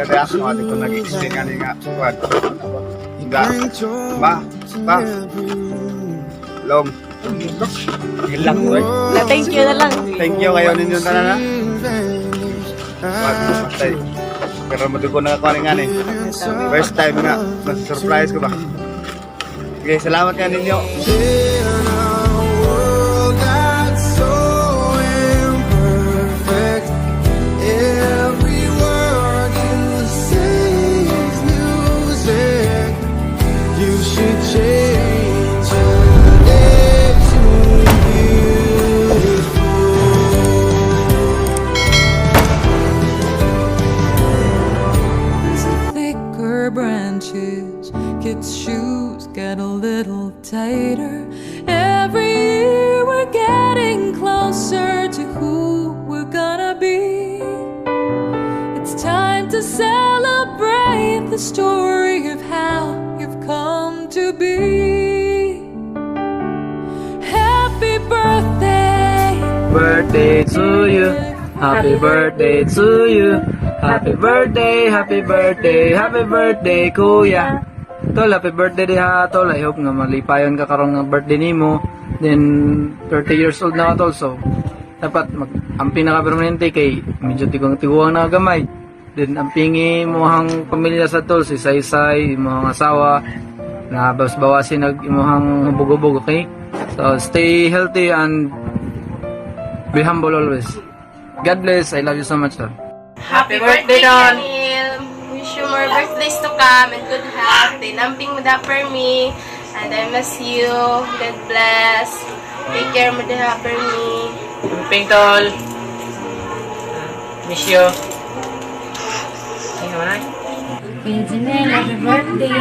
Kaya ako ate ko nag-explain nga nga kuan. Ga, ma, pa, long. Yun lang ko eh. Na thank you na lang. Thank you kayo ninyo tanan na. Kuan, patay. Pero mo ko nakakuha nga ni. First time nga, surprise ko ba? Okay, salamat nga ninyo. In a world that's so imperfect, every word you say is music. You should change your name to beautiful. Thicker branches, kids' shoes get a little tighter. Every year we're getting closer to who we're gonna be. It's time to celebrate the story of how you've come to be. Happy birthday! Birthday to you. Happy birthday to you. Happy birthday, happy birthday, happy birthday, Kuya. Tol, happy birthday diha, tol. I hope nga malipayon ka karong nga birthday nimo. Then, 30 years old na ka, tol. So, dapat mag amping na ka permanente kay medyo tiguang tiguang na gamay. Then, ampingi imuhang pamilya sa tol, si Saysay, imuhang asawa, na bas bawasin nag imuhang hubog-hubog, okay? So, stay healthy and be humble always. God bless. I love you so much, sir. Happy birthday, Camille! Wish you more birthdays to come and good health. Dinamping mo da for me. And I miss you. God bless. Take care mo da for me. Amping, tol. Miss you. Ay, naman. Kuya Janelle, happy birthday.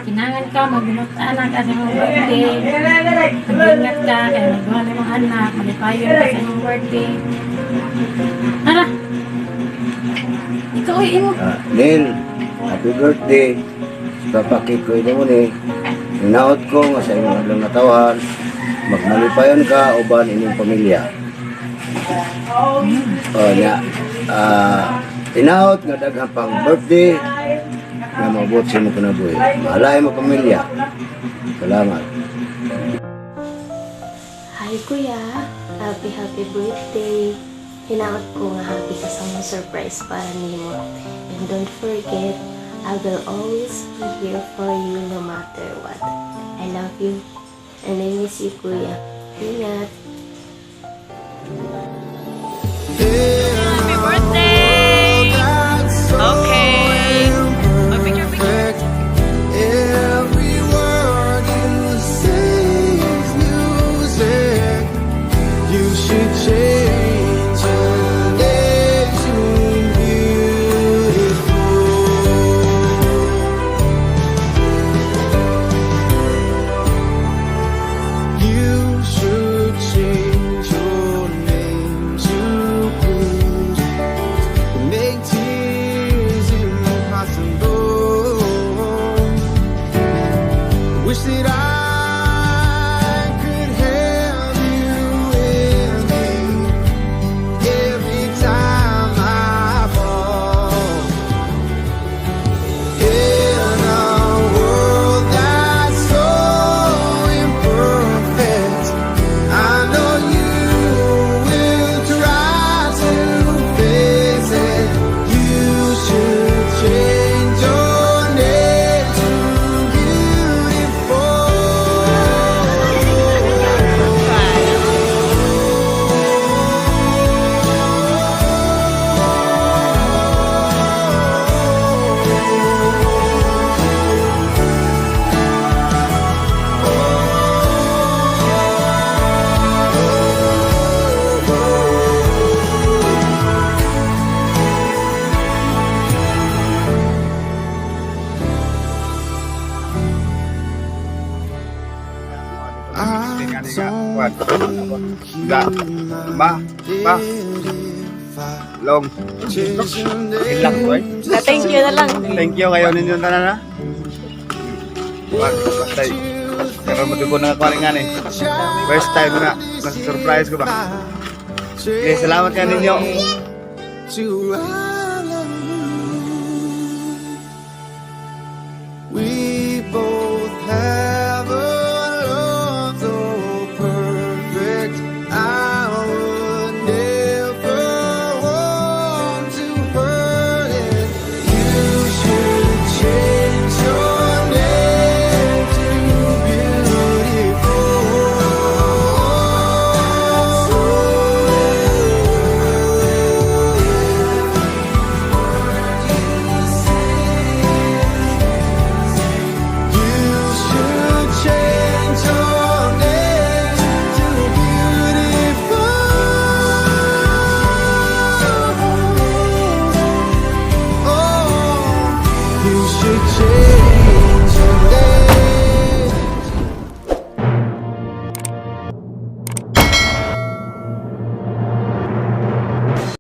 Kinangan ka, magbinot-anak ka sa imong birthday. Mag-ingat ka, kaya magduha na imong anak, malipayon ka sa imong birthday. Tara! Ikaw ay imo. Ah, Neil, happy birthday. Papakit ko ito mo ni. Hinaot ko nga sa imong adlaw natawhan, magmalipayon ka uban inyong pamilya. Oh, nya. Ah, hinaot nga daghan pang birthday nga maabot sa imong kinabuhi. Mahalay mo pamilya. Salamat. Hi Kuya! Happy happy birthday! Hinaot ko nga happy ka sa mga surprise para nimo. And don't forget, I will always be here for you no matter what. I love you. And I miss you, Kuya. Ingat! Happy birthday! Okay. Imperfect. Every word you say is music. You should change your name to beautiful. You should change your name to please. Make tears impossible. Wish that I could have you with me every time I fall. In a world that's so imperfect, I know you will try to face it. You should change your name to beautiful. Kuan. Ga, ma, pa, long. Yun lang ko eh. Na thank you na lang. Thank you kayo ninyo tanan na. Kuan, patay. Pero mo ko nakakuha nga ni. First time nga, surprise ko ba? Okay, salamat nga ninyo. To